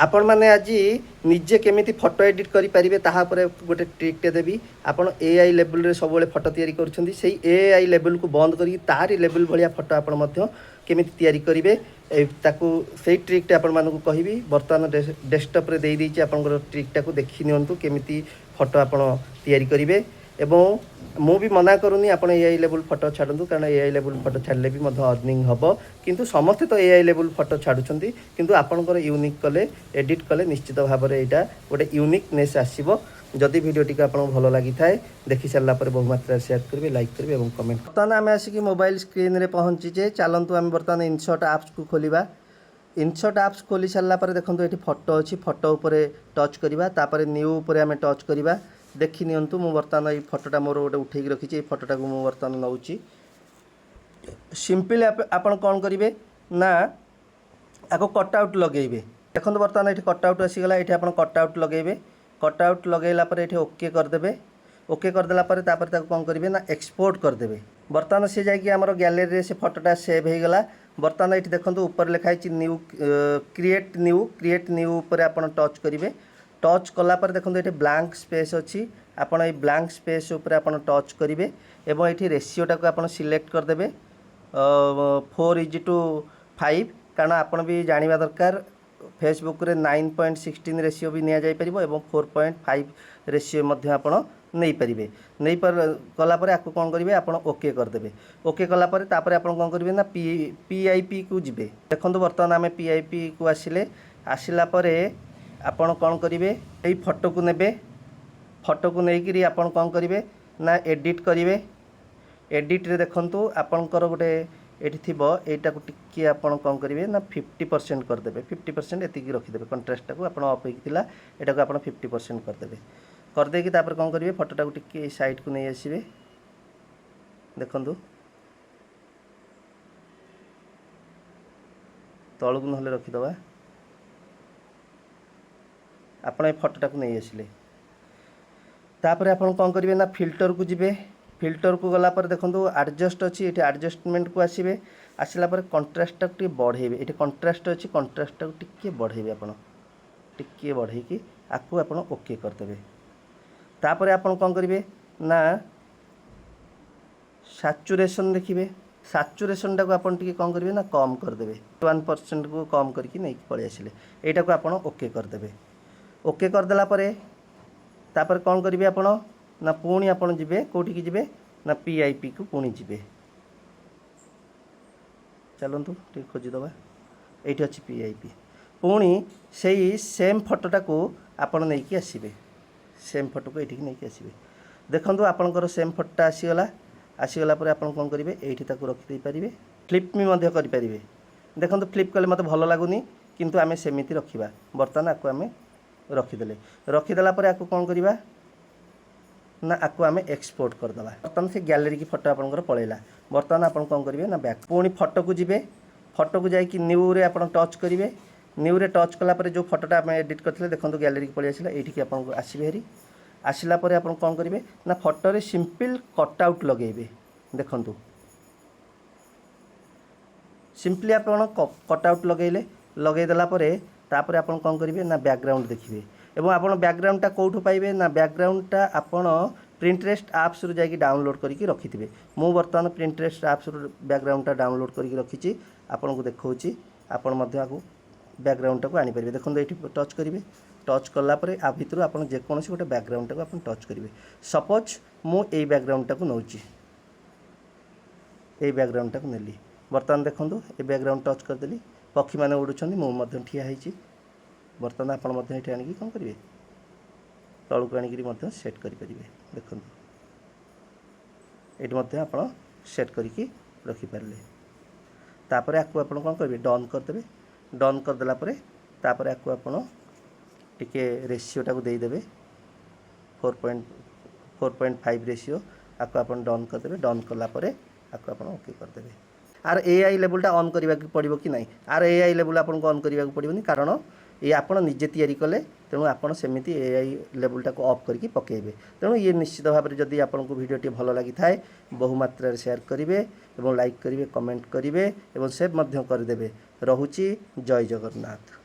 ଆପଣମାନେ ଆଜି ନିଜେ କେମିତି ଫଟୋ ଏଡ଼ିଟ୍ କରିପାରିବେ, ତାହା ଉପରେ ଗୋଟେ ଟ୍ରିକ୍ଟେ ଦେବି। ଆପଣ ଏଆଇ ଲେବୁଲ୍ରେ ସବୁବେଳେ ଫଟୋ ତିଆରି କରୁଛନ୍ତି। ସେଇ ଏଆଇ ଲେବୁଲ୍କୁ ବନ୍ଦ କରିକି ତାରି ଲେବୁଲ୍ ଭଳିଆ ଫଟୋ ଆପଣ ମଧ୍ୟ କେମିତି ତିଆରି କରିବେ, ତାକୁ ସେଇ ଟ୍ରିକ୍ଟା ଆପଣମାନଙ୍କୁ କହିବି। ବର୍ତ୍ତମାନ ଡେସ୍କଟପ୍ରେ ଦେଇଦେଇଛି ଆପଣଙ୍କର ଟ୍ରିକ୍ଟାକୁ, ଦେଖି ନିଅନ୍ତୁ କେମିତି ଫଟୋ ଆପଣ ତିଆରି କରିବେ। ଏବଂ ମୁଁ ବି ମନା କରୁନି ଆପଣ ଏଆଇ ଲେବୁଲ୍ ଫଟୋ ଛାଡ଼ନ୍ତୁ, କାରଣ ଏଆଇ ଲେବୁଲ୍ ଫଟୋ ଛାଡ଼ିଲେ ବି ମଧ୍ୟ ଅର୍ଣ୍ଣିଂ ହେବ। କିନ୍ତୁ ସମସ୍ତେ ତ ଏଆଇ ଲେବୁଲ୍ ଫଟୋ ଛାଡ଼ୁଛନ୍ତି, କିନ୍ତୁ ଆପଣଙ୍କର ୟୁନିକ୍ କଲେ, ଏଡ଼ିଟ୍ କଲେ ନିଶ୍ଚିତ ଭାବରେ ଏଇଟା ଗୋଟେ ୟୁନିକନେସ୍ ଆସିବ। ଯଦି ଭିଡ଼ିଓଟିକୁ ଆପଣଙ୍କୁ ଭଲ ଲାଗିଥାଏ, ଦେଖି ସାରିଲା ପରେ ବହୁ ମାତ୍ରାରେ ସେୟାର କରିବେ, ଲାଇକ୍ କରିବେ ଏବଂ କମେଣ୍ଟ। ବର୍ତ୍ତମାନ ଆମେ ଆସିକି ମୋବାଇଲ ସ୍କ୍ରିନ୍ରେ ପହଞ୍ଚିଛେ। ଚାଲନ୍ତୁ, ଆମେ ବର୍ତ୍ତମାନ ଇନସର୍ଟ ଆପ୍ସକୁ ଖୋଲିବା। ଇନସର୍ଟ ଆପ୍ସ ଖୋଲି ସାରିଲା ପରେ ଦେଖନ୍ତୁ, ଏଠି ଫଟୋ ଅଛି। ଫଟୋ ଉପରେ ଟଚ୍ କରିବା। ତାପରେ ନ୍ୟୁ ଉପରେ ଆମେ ଟଚ୍ କରିବା। ଦେଖି ନିଅନ୍ତୁ, ମୁଁ ବର୍ତ୍ତମାନ ଏଇ ଫଟୋଟା ମୋର ଗୋଟେ ଉଠେଇକି ରଖିଛି। ଏଇ ଫଟୋଟାକୁ ମୁଁ ବର୍ତ୍ତମାନ ନେଉଛି। ସିମ୍ପଲି ଆପଣ କ'ଣ କରିବେ ନା ଆକୁ କଟ୍ ଆଉଟ୍ ଲଗେଇବେ। ଦେଖନ୍ତୁ, ବର୍ତ୍ତମାନ ଏଠି କଟ୍ ଆଉଟ୍ ଆସିଗଲା। ଏଠି ଆପଣ କଟ୍ ଆଉଟ୍ ଲଗେଇବେ। କଟ୍ ଆଉଟ୍ ଲଗେଇଲା ପରେ ଏଠି ଓକେ କରିଦେବେ। ଓକେ କରିଦେଲା ପରେ ତାପରେ ତାକୁ କ'ଣ କରିବେ ନା ଏକ୍ସପୋର୍ଟ କରିଦେବେ। ବର୍ତ୍ତମାନ ସେ ଯାଇକି ଆମର ଗ୍ୟାଲେରୀରେ ସେ ଫଟୋଟା ସେଭ୍ ହେଇଗଲା। ବର୍ତ୍ତମାନ ଏଠି ଦେଖନ୍ତୁ, ଉପରେ ଲେଖା ହେଇଛି new, create new. Create new ଉପରେ ଆପଣ ଟଚ୍ କରିବେ। ଟଚ୍ କଲା ପରେ ଦେଖନ୍ତୁ, ଏଠି ବ୍ଲାଙ୍କ ସ୍ପେସ୍ ଅଛି। ଆପଣ ଏଇ ବ୍ଲାଙ୍କ ସ୍ପେସ୍ ଉପରେ ଆପଣ ଟଚ୍ କରିବେ ଏବଂ ଏଠି ରେସିଓଟାକୁ ଆପଣ ସିଲେକ୍ଟ କରିଦେବେ 4:5। କାରଣ ଆପଣ ବି ଜାଣିବା ଦରକାର, ଫେସବୁକ୍ରେ 9.16 ରେସିଓ ବି ନିଆଯାଇପାରିବ ଏବଂ 4.5 ରେସିଓ ମଧ୍ୟ ଆପଣ ନେଇପାରିବେ। ନେଇପାର କଲା ପରେ ଆକୁ କ'ଣ କରିବେ? ଆପଣ ଓକେ କରିଦେବେ। ଓକେ କଲା ପରେ ତାପରେ ଆପଣ କ'ଣ କରିବେ ନା ପିଆଇପିକୁ ଯିବେ। ଦେଖନ୍ତୁ, ବର୍ତ୍ତମାନ ଆମେ ପିଆଇପିକୁ ଆସିଲେ। ଆସିଲା ପରେ ଆପଣ କ'ଣ କରିବେ? ଏଇ ଫଟୋକୁ ନେବେ। ଫଟୋକୁ ନେଇକରି ଆପଣ କ'ଣ କରିବେ ନା ଏଡ଼ିଟ୍ କରିବେ। ଏଡ଼ିଟ୍ରେ ଦେଖନ୍ତୁ, ଆପଣଙ୍କର ଗୋଟେ ଏଠି ଥିବ। ଏଇଟାକୁ ଟିକିଏ ଆପଣ କ'ଣ କରିବେ ନା 50% କରିଦେବେ। 50% ଏତିକି ରଖିଦେବେ। କଣ୍ଟ୍ରାଷ୍ଟଟାକୁ ଆପଣ ଅଫ୍ ହେଇକି ଥିଲା, ଏଟାକୁ ଆପଣ 50% କରିଦେବେ। କରିଦେଇକି ତାପରେ କ'ଣ କରିବେ? ଫଟୋଟାକୁ ଟିକିଏ ଏଇ ସାଇଡ଼୍କୁ ନେଇ ଆସିବେ। ଦେଖନ୍ତୁ, ତଳକୁ ନହେଲେ ରଖିଦେବା। ଆପଣ ଏ ଫଟୋଟାକୁ ନେଇ ଆସିଲେ। ତାପରେ ଆପଣ କ'ଣ କରିବେ ନା ଫିଲ୍ଟରକୁ ଯିବେ। ଫିଲ୍ଟରକୁ ଗଲା ପରେ ଦେଖନ୍ତୁ, ଆଡ଼ଜଷ୍ଟ ଅଛି ଏଠି। ଆଡ଼ଜଷ୍ଟମେଣ୍ଟକୁ ଆସିବେ। ଆସିଲା ପରେ କଣ୍ଟ୍ରାଷ୍ଟଟାକୁ ଟିକେ ବଢ଼େଇବେ। ଏଠି କଣ୍ଟ୍ରାଷ୍ଟ ଅଛି, କଣ୍ଟ୍ରାଷ୍ଟଟାକୁ ଟିକିଏ ବଢ଼େଇବେ ଆପଣ। ଟିକିଏ ବଢ଼େଇକି ଆକୁ ଆପଣ ଓକେ କରିଦେବେ। ତାପରେ ଆପଣ କ'ଣ କରିବେ ନା ସାଚୁରେସନ୍ ଦେଖିବେ। ସାଚୁରେସନ୍ଟାକୁ ଆପଣ ଟିକେ କ'ଣ କରିବେ ନା କମ୍ କରିଦେବେ। 1%କୁ କମ୍ କରିକି ନେଇକି ପଳେଇ ଆସିଲେ। ଏଇଟାକୁ ଆପଣ ଓକେ କରିଦେବେ। ଓକେ କରିଦେଲା ପରେ ତାପରେ କ'ଣ କରିବେ ଆପଣ ନା ପୁଣି ଆପଣ ଯିବେ। କେଉଁଠିକି ଯିବେ ନା ପିଆଇପିକୁ ପୁଣି ଯିବେ। ଚାଲନ୍ତୁ, ଟିକେ ଖୋଜିଦେବା। ଏଇଠି ଅଛି ପିଆଇପି। ପୁଣି ସେଇ ସେମ୍ ଫଟୋଟାକୁ ଆପଣ ନେଇକି ଆସିବେ। ସେମ୍ ଫଟୋକୁ ଏଇଠିକି ନେଇକି ଆସିବେ। ଦେଖନ୍ତୁ, ଆପଣଙ୍କର ସେମ୍ ଫଟୋଟା ଆସିଗଲା। ଆସିଗଲା ପରେ ଆପଣ କ'ଣ କରିବେ? ଏଇଠି ତାକୁ ରଖିଦେଇପାରିବେ। ଫ୍ଲିପ୍ ବି ମଧ୍ୟ କରିପାରିବେ। ଦେଖନ୍ତୁ, ଫ୍ଲିପ୍ କଲେ ମୋତେ ଭଲ ଲାଗୁନି, କିନ୍ତୁ ଆମେ ସେମିତି ରଖିବା। ବର୍ତ୍ତମାନ ଆକୁ ଆମେ ରଖିଦେଲେ। ରଖିଦେଲା ପରେ ଆକୁ କ'ଣ କରିବା ନା ଆକୁ ଆମେ ଏକ୍ସପୋର୍ଟ କରିଦେବା। ବର୍ତ୍ତମାନ ସେ ଗ୍ୟାଲେରୀକି ଫଟୋ ଆପଣଙ୍କର ପଳେଇଲା। ବର୍ତ୍ତମାନ ଆପଣ କ'ଣ କରିବେ ନା ବ୍ୟାକ୍, ପୁଣି ଫଟୋକୁ ଯିବେ। ଫଟୋକୁ ଯାଇକି ନ୍ୟୁରେ ଆପଣ ଟଚ୍ କରିବେ। ନ୍ୟୁରେ ଟଚ୍ କଲା ପରେ ଯେଉଁ ଫଟୋଟା ଆମେ ଏଡ଼ିଟ୍ କରିଥିଲେ, ଦେଖନ୍ତୁ, ଗ୍ୟାଲେରୀକି ପଳେଇ ଆସିଲା। ଏଇଠିକି ଆପଣଙ୍କୁ ଆସିବେ ହେରି। ଆସିଲା ପରେ ଆପଣ କ'ଣ କରିବେ ନା ଫଟୋରେ ସିମ୍ପଲ୍ କଟ୍ ଆଉଟ୍ ଲଗେଇବେ। ଦେଖନ୍ତୁ, ସିମ୍ପଲି ଆପଣ କଟ୍ ଆଉଟ୍ ଲଗେଇଲେ। ଲଗେଇଦେଲା ପରେ ତାପରେ ଆପଣ କ'ଣ କରିବେ ନା ବ୍ୟାକଗ୍ରାଉଣ୍ଡ ଦେଖିବେ। ଏବଂ ଆପଣ ବ୍ୟାକଗ୍ରାଉଣ୍ଡଟା କେଉଁଠୁ ପାଇବେ ନା ବ୍ୟାକଗ୍ରାଉଣ୍ଡଟା ଆପଣ ପ୍ରିଣ୍ଟରେଷ୍ଟ ଆପ୍ସରୁ ଯାଇକି ଡାଉନଲୋଡ଼୍ କରିକି ରଖିଥିବେ। ମୁଁ ବର୍ତ୍ତମାନ ପ୍ରିଣ୍ଟରେଷ୍ଟ ଆପ୍ସରୁ ବ୍ୟାକଗ୍ରାଉଣ୍ଡଟା ଡାଉନଲୋଡ଼୍ କରିକି ରଖିଛି, ଆପଣଙ୍କୁ ଦେଖାଉଛି। ଆପଣ ମଧ୍ୟ ଆକୁ ବ୍ୟାକଗ୍ରାଉଣ୍ଡଟାକୁ ଆଣିପାରିବେ। ଦେଖନ୍ତୁ, ଏଇଠି ଟଚ୍ କରିବେ। ଟଚ୍ କଲା ପରେ ଆ ଭିତରୁ ଆପଣ ଯେକୌଣସି ଗୋଟେ ବ୍ୟାକଗ୍ରାଉଣ୍ଡଟାକୁ ଆପଣ ଟଚ୍ କରିବେ। ସପୋଜ୍ ମୁଁ ଏଇ ବ୍ୟାକଗ୍ରାଉଣ୍ଡଟାକୁ ନେଉଛି। ଏଇ ବ୍ୟାକଗ୍ରାଉଣ୍ଡଟାକୁ ନେଲି। ବର୍ତ୍ତମାନ ଦେଖନ୍ତୁ, ଏ ବ୍ୟାକଗ୍ରାଉଣ୍ଡ ଟଚ୍ କରିଦେଲି। ପକ୍ଷୀମାନେ ଉଡ଼ୁଛନ୍ତି, ମୁଁ ମଧ୍ୟ ଠିଆ ହେଇଛି। ବର୍ତ୍ତମାନ ଆପଣ ମଧ୍ୟ ଏଠି ଆଣିକି କ'ଣ କରିବେ? ତଳକୁ ଆଣିକିରି ମଧ୍ୟ ସେଟ୍ କରିପାରିବେ। ଦେଖନ୍ତୁ, ଏଇଠି ମଧ୍ୟ ଆପଣ ସେଟ୍ କରିକି ରଖିପାରିଲେ। ତାପରେ ଆକୁ ଆପଣ କ'ଣ କରିବେ? ଡନ୍ କରିଦେବେ। ଡନ୍ କରିଦେଲା ପରେ ତାପରେ ଆକୁ ଆପଣ ଟିକେ ରେସିଓଟାକୁ ଦେଇଦେବେ, 4.5 ratio। ଆକୁ ଆପଣ ଡନ୍ କରିଦେବେ। ଡନ୍ କଲା ପରେ ଆକୁ ଆପଣ ଓକେ କରିଦେବେ। ଆର ଏଆଇ ଲେବୁଲ୍ଟା ଅନ୍ କରିବାକୁ ପଡ଼ିବ କି ନାହିଁ? ଆର ଏଆଇ ଲେବୁଲ୍ ଆପଣଙ୍କୁ ଅନ୍ କରିବାକୁ ପଡ଼ିବନି, କାରଣ ଇଏ ଆପଣ ନିଜେ ତିଆରି କଲେ। ତେଣୁ ଆପଣ ସେମିତି ଏଆଇ ଲେବୁଲ୍ଟାକୁ ଅଫ୍ କରିକି ପକାଇବେ। ତେଣୁ ଇଏ ନିଶ୍ଚିତ ଭାବରେ ଯଦି ଆପଣଙ୍କୁ ଭିଡ଼ିଓଟି ଭଲ ଲାଗିଥାଏ, ବହୁ ମାତ୍ରାରେ ସେୟାର କରିବେ ଏବଂ ଲାଇକ୍ କରିବେ, କମେଣ୍ଟ କରିବେ ଏବଂ ସେଭ୍ ମଧ୍ୟ କରିଦେବେ। ରହୁଛି, ଜୟ ଜଗନ୍ନାଥ।